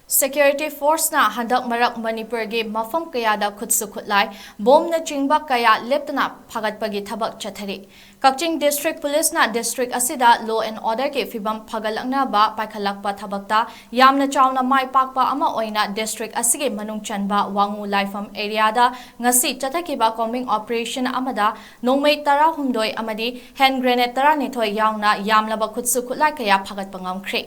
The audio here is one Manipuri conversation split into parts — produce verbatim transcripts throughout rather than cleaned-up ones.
Security forceꯅ ꯍꯟꯗꯛ ꯃꯔꯛ ꯃꯅꯤꯄꯨꯔꯒꯤ ꯃꯐꯝ ꯀꯌꯥꯗ ꯈꯨꯠꯁꯨ ꯈꯨꯠꯂꯥꯏ, ꯕꯣꯝꯅꯆꯤꯡꯕ ꯀꯌꯥ ꯂꯦꯞꯇꯅ ꯐꯥꯒꯠꯄꯒꯤ ꯊꯕꯛ ꯆꯠꯊꯔꯤ꯫ ꯀꯛꯆꯤꯡ district policeꯅ district ꯑꯁꯤꯗ law and orderꯒꯤ ꯐꯤꯕꯝ ꯐꯒꯠꯂꯛꯅꯕ ꯄꯥꯏꯈꯠꯂꯛꯄ ꯊꯕꯛꯇ ꯌꯥꯝꯅ ꯆꯥꯎꯅ ꯃꯥꯏ ꯄꯥꯛꯄ ꯑꯃ ꯑꯣꯏꯅ district ꯑꯁꯤꯒꯤ ꯃꯅꯨꯡ ꯆꯟꯕ ꯋꯥꯉꯨ ꯂꯥꯏꯐꯝ areaꯗ ꯉꯁꯤ ꯆꯠꯊꯈꯤꯕ combing operation ꯑꯃꯗ ꯅꯣꯡꯃꯩ ꯇꯔꯥꯍꯨꯝꯗꯣꯏ ꯑꯃꯗꯤ hand grenade ꯇꯔꯥꯅꯤꯊꯣꯏ ꯌꯥꯎꯅ ꯌꯥꯝꯂꯕ ꯈꯨꯠꯁꯨ ꯈꯨꯠꯂꯥꯏ ꯀꯌꯥ ꯐꯥꯒꯠꯄ ꯉꯝꯈ꯭ꯔꯦ꯫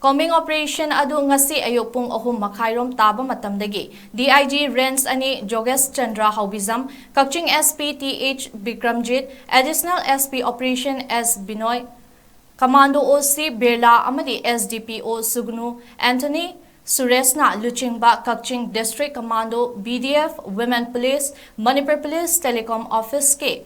Combing operation ꯑꯗꯨ ꯉꯁꯤ ꯑꯌꯨꯛ ꯄꯨꯡ ꯑꯍꯨꯝ ꯃꯈꯥꯏꯔꯣꯝ ꯇꯥꯕ ꯃꯇꯝꯗꯒꯤ D I G Range ꯑꯅꯤ ꯖꯣꯒꯦꯁ ꯆꯟꯗ꯭ꯔ ꯍꯥꯎꯕꯤꯖꯝ, ꯀꯛꯆꯤꯡ S P T H Bikramjit, Additional S P Operation S ꯕꯤꯅꯣꯏ, Commando O C Birla ꯑꯃꯗꯤ S D P O Sugnu Anthony ꯁꯨꯔꯦꯁꯅ ꯂꯨꯆꯤꯡꯕ Kakching district commando, B D F, Women Police, Manipur Police, Telecom Officeꯀꯤ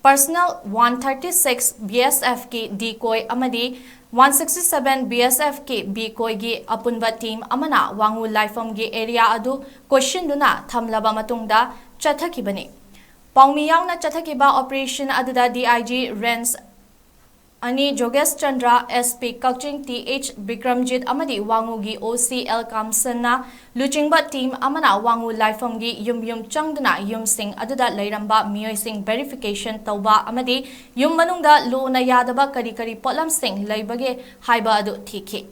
personnel one thirty six, B S Fꯀꯤ decoy ꯑꯃꯗꯤ one sixty seven B S Fꯀꯤ decoyꯒꯤ ꯑꯄꯨꯟꯕ team ꯑꯃꯅ ꯋꯥꯉꯨ ꯂꯥꯏꯐꯝꯒꯤ area ꯑꯗꯨ ꯀꯣꯏꯁꯤꯟꯗꯨꯅ ꯊꯝꯂꯕ ꯃꯇꯨꯡꯗ ꯆꯠꯊꯈꯤꯕꯅꯤ꯫ ꯄꯥꯎꯃꯤ ꯌꯥꯎꯅ ꯆꯠꯊꯈꯤꯕ operation ꯑꯗꯨꯗ D I G Range ꯑꯅꯤ ꯖꯣꯒꯦꯁ ꯆꯟꯗ꯭ꯔ, S P ꯀꯛꯆꯤꯡ T H ꯕꯤꯀ꯭ꯔꯝꯖꯤꯠ ꯑꯃꯗꯤ ꯋꯥꯉꯨꯒꯤ O C L ꯀꯥꯝꯁꯟꯅ ꯂꯨꯆꯤꯡꯕ team ꯑꯃꯅ ꯋꯥꯉꯨ ꯂꯥꯏꯐꯝꯒꯤ ꯌꯨꯝ ꯌꯨꯝ ꯆꯪꯗꯨꯅ ꯌꯨꯝꯁꯤꯡ ꯑꯗꯨꯗ ꯂꯩꯔꯝꯕ ꯃꯤꯑꯣꯏꯁꯤꯡ verification ꯇꯧꯕ ꯑꯃꯗꯤ ꯌꯨꯝ ꯃꯅꯨꯡꯗ ꯂꯨꯅ ꯌꯥꯗꯕ ꯀꯔꯤ ꯀꯔꯤ ꯄꯣꯠꯂꯝꯁꯤꯡ ꯂꯩꯕꯒꯦ ꯍꯥꯏꯕ ꯑꯗꯨ ꯊꯤꯈꯤ꯫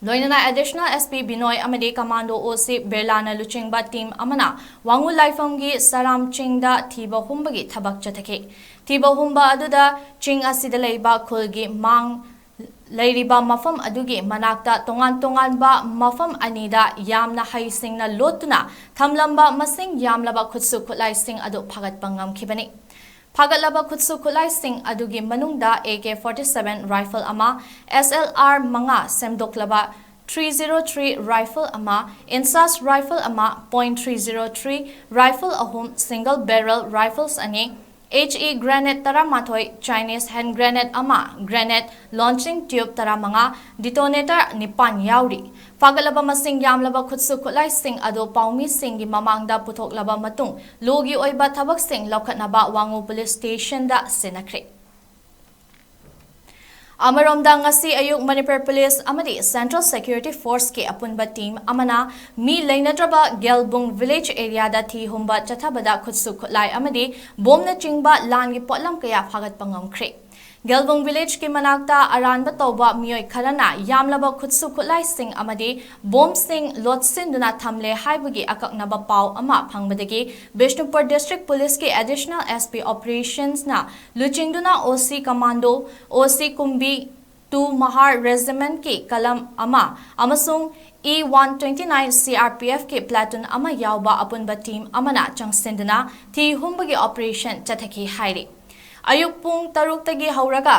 ꯂꯣꯏꯅꯅ Additional S P ꯕꯤꯅꯣꯏ ꯑꯃꯗꯤ Commando O C ꯕꯤꯔꯂꯥꯅ ꯂꯨꯆꯤꯡꯕ team ꯑꯃꯅ ꯋꯥꯉꯨ ꯂꯥꯏꯐꯝꯒꯤ ꯁꯔꯥꯝ ꯆꯤꯡꯗ ꯊꯤꯕ ꯍꯨꯝꯕꯒꯤ ꯊꯕꯛ ꯆꯠꯊꯈꯤ꯫ ꯊꯤꯕ ꯍꯨꯝꯕ ꯑꯗꯨꯗ ꯆꯤꯡ ꯑꯁꯤꯗ ꯂꯩꯕ ꯈꯨꯜꯒꯤ ꯃꯥꯡ ꯂꯩꯔꯤꯕ ꯃꯐꯝ ꯑꯗꯨꯒꯤ ꯃꯅꯥꯛꯇ ꯇꯣꯉꯥꯟ ꯇꯣꯉꯥꯟꯕ ꯃꯐꯝ ꯑꯅꯤꯗ ꯌꯥꯝꯅ ꯍꯩꯁꯤꯡꯅ ꯂꯣꯠꯇꯨꯅ ꯊꯝꯂꯝꯕ ꯃꯁꯤꯡ ꯌꯥꯝꯂꯕ ꯈꯨꯠꯁꯨ ꯈꯨꯠꯂꯥꯏꯁꯤꯡ ꯑꯗꯨ ꯐꯥꯒꯠꯄ ꯉꯝꯈꯤꯕꯅꯤ꯫ ꯐꯥꯒꯠꯂꯕ ꯈꯨꯠꯁꯨ ꯈꯨꯠꯂꯥꯏꯁꯤꯡ ꯑꯗꯨꯒꯤ ꯃꯅꯨꯡꯗ A K forty seven rifle ꯑꯃ, S L R ꯃꯉꯥ ꯁꯦꯝꯗꯣꯛꯂꯕ three zero three rifle ꯑꯃ, INSAS rifle ꯑꯃ, point three zero three rifle ꯑꯍꯨꯝ, single barrel rifles ꯑꯅꯤ, H E grenade ꯇꯔꯥꯃꯥꯊꯣꯏ, Chinese hand grenade ꯑꯃ, grenade launching tube ꯇꯔꯥꯃꯉꯥ, detonator ꯅꯤꯄꯥꯟ ꯌꯥꯎꯔꯤ꯫ ꯐꯥꯒꯠꯂꯕ ꯃꯁꯤꯡ ꯌꯥꯝꯂꯕ ꯈꯨꯠꯁꯨ ꯈꯨꯠꯂꯥꯏꯁꯤꯡ ꯑꯗꯨ ꯄꯥꯎꯃꯤꯁꯤꯡꯒꯤ ꯃꯃꯥꯡꯗ ꯄꯨꯊꯣꯛꯂꯕ ꯃꯇꯨꯡ, ꯂꯣꯒꯤ ꯑꯣꯏꯕ ꯊꯕꯛꯁꯤꯡ ꯂꯧꯈꯠꯅꯕ ꯋꯥꯉꯨ police stationꯗ ꯁꯤꯟꯅꯈ꯭ꯔꯦ꯫ ꯑꯃꯔꯣꯝꯗ, ꯉꯁꯤ ꯑꯌꯨꯛ ꯃꯅꯤꯄꯨꯔ ꯄꯨꯂꯤꯁ ꯑꯃꯗꯤ Central Security Forceꯀꯤ ꯑꯄꯨꯟꯕ team ꯑꯃꯅ ꯃꯤ ꯂꯩꯅꯗ꯭ꯔꯕ ꯒꯦꯜꯕꯨꯡ village areaꯗ ꯊꯤ ꯍꯨꯝꯕ ꯆꯠꯊꯕꯗ ꯈꯨꯠꯁꯨ ꯈꯨꯠꯂꯥꯏ ꯑꯃꯗꯤ ꯕꯣꯝꯅꯆꯤꯡꯕ ꯂꯥꯟꯒꯤ ꯄꯣꯠꯂꯝ ꯀꯌꯥ ꯐꯥꯒꯠꯄ ꯉꯝꯈ꯭ꯔꯦ꯫ ꯒꯦꯜꯕꯨꯡ villageꯀꯤ ꯃꯅꯥꯛꯇ ꯑꯔꯥꯟꯕ ꯇꯧꯕ ꯃꯤꯑꯣꯏ ꯈꯔꯅ ꯌꯥꯝꯂꯕ ꯈꯨꯠꯁꯨ ꯈꯨꯠꯂꯥꯏꯁꯤꯡ ꯑꯃꯗꯤ ꯕꯣꯝꯁꯤꯡ ꯂꯣꯠꯁꯤꯟꯗꯨꯅ ꯊꯝꯂꯦ ꯍꯥꯏꯕꯒꯤ ꯑꯀꯛꯅꯕ ꯄꯥꯎ ꯑꯃ ꯐꯪꯕꯗꯒꯤ ꯕꯤꯁꯅꯨꯄꯨꯔ district ꯄꯨꯂꯤꯁꯀꯤ additional S P operationsꯅ ꯂꯨꯆꯤꯡꯗꯨꯅ O C commando, O C ꯀꯨꯝꯕꯤ two Mahar regimentꯀꯤ ꯀꯂꯝ ꯑꯃ ꯑꯃꯁꯨꯡ E one twenty nine C R P Fꯀꯤ platoon ꯑꯃ ꯌꯥꯎꯕ ꯑꯄꯨꯟꯕ team ꯑꯃꯅ ꯆꯪꯁꯤꯟꯗꯨꯅ ꯊꯤ ꯍꯨꯝꯕꯒꯤ operation ꯆꯠꯊꯈꯤ ꯍꯥꯏꯔꯤ꯫ ꯑꯌꯨꯛ ꯄꯨꯡ ꯇꯔꯨꯛꯇꯒꯤ ꯍꯧꯔꯒ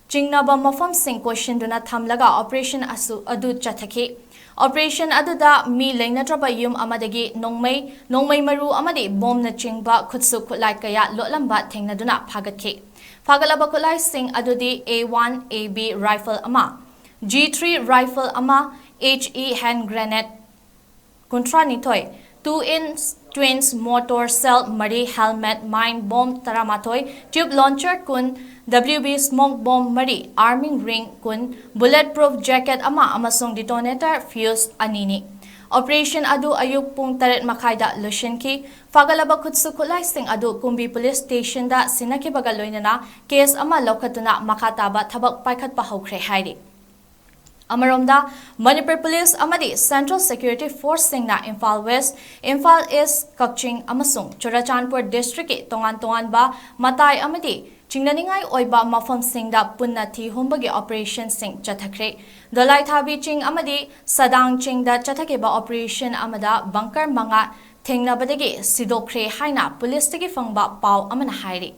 ꯆꯤꯡꯅꯕ ꯃꯐꯝꯁꯤꯡ ꯀꯣꯏꯁꯤꯟꯗꯨꯅ ꯊꯝꯂꯒ operation ꯑꯁꯨ-, ꯑꯗꯨ ꯆꯠꯊꯈꯤ꯫ Operation ꯑꯗꯨꯗ ꯃꯤ ꯂꯩꯅꯗ꯭ꯔꯕ ꯌꯨꯝ ꯑꯃꯗꯒꯤ ꯅꯣꯡꯃꯩ, ꯅꯣꯡꯃꯩ ꯃꯔꯨ ꯑꯃꯗꯤ ꯕꯣꯝꯅꯆꯤꯡꯕ ꯈꯨꯠꯁꯨ ꯈꯨꯠꯂꯥꯏ ꯀꯌꯥ ꯂꯣꯠꯂꯝꯕ ꯊꯦꯡꯅꯗꯨꯅ ꯐꯥꯒꯠꯈꯤ꯫ ꯐꯥꯒꯠꯂꯕ ꯈꯨꯠꯂꯥꯏꯁꯤꯡ ꯑꯗꯨꯗꯤ A one A B rifle ꯑꯃ, G three rifle ꯑꯃ, H E hand grenade ꯀꯨꯟꯊ꯭ꯔꯥꯅꯤꯊꯣꯏ, two inch twins mortar shell ꯃꯔꯤ, helmet, mine bomb ꯇꯔꯥꯃꯥꯊꯣꯏ, tube launcher ꯀꯨꯟ, W B smoke bomb ꯃꯔꯤ, arming ring ꯀꯨꯟ, bullet proof jacket ꯑꯃ ꯑꯃꯁꯨꯡ detonator fuse ꯑꯅꯤꯅꯤ꯫ Operation ꯑꯗꯨ ꯑꯌꯨꯛ ꯄꯨꯡ ꯇꯔꯦꯠ ꯃꯈꯥꯏꯗ ꯂꯣꯏꯁꯤꯟꯈꯤ꯫ ꯐꯥꯒꯠꯂꯕ ꯈꯨꯠꯁꯨ ꯈꯨꯠꯂꯥꯏꯁꯤꯡ ꯑꯗꯨ ꯀꯨꯝꯕꯤ police stationꯗ ꯁꯤꯟꯅꯈꯤꯕꯒ ꯂꯣꯏꯅꯅ case ꯑꯃ ꯂꯧꯈꯠꯇꯨꯅ ꯃꯈꯥ ꯇꯥꯕ ꯊꯕꯛ ꯄꯥꯏꯈꯠꯄ ꯍꯧꯈ꯭ꯔꯦ ꯍꯥꯏꯔꯤ꯫ ꯑꯃꯔꯣꯝꯗ, ꯃꯅꯤꯄꯨꯔ ꯄꯨꯂꯤꯁ ꯑꯃꯗꯤ Central Security Forceꯁꯤꯡꯅ ꯏꯝꯐꯥꯜ West, ꯏꯝꯐꯥꯜ East, ꯀꯛꯆꯤꯡ ꯑꯃꯁꯨꯡ ꯆꯨꯔꯆꯥꯟꯄꯨꯔ districtꯀꯤ ꯇꯣꯉꯥꯟ ꯇꯣꯉꯥꯟꯕ ꯃꯇꯥꯏ ꯑꯃꯗꯤ ꯆꯤꯡꯅꯅꯤꯡꯉꯥꯏ ꯑꯣꯏꯕ ꯃꯐꯝꯁꯤꯡꯗ ꯄꯨꯟꯅ ꯊꯤ ꯍꯨꯝꯕꯒꯤ operationꯁꯤꯡ ꯆꯠꯊꯈ꯭ꯔꯦ꯫ ꯗꯣꯂꯥꯏꯊꯥꯕꯤ ꯆꯤꯡ ꯑꯃꯗꯤ ꯁꯗꯥꯡ ꯆꯤꯡꯗ ꯆꯠꯊꯈꯤꯕ operation ꯑꯃꯗ bunker ꯃꯉꯥ ꯊꯦꯡꯅꯕꯗꯒꯤ ꯁꯤꯗꯣꯛꯈ꯭ꯔꯦ ꯍꯥꯏꯅ ꯄꯨꯂꯤꯁꯇꯒꯤ ꯐꯪꯕ ꯄꯥꯎ ꯑꯃꯅ ꯍꯥꯏꯔꯤ꯫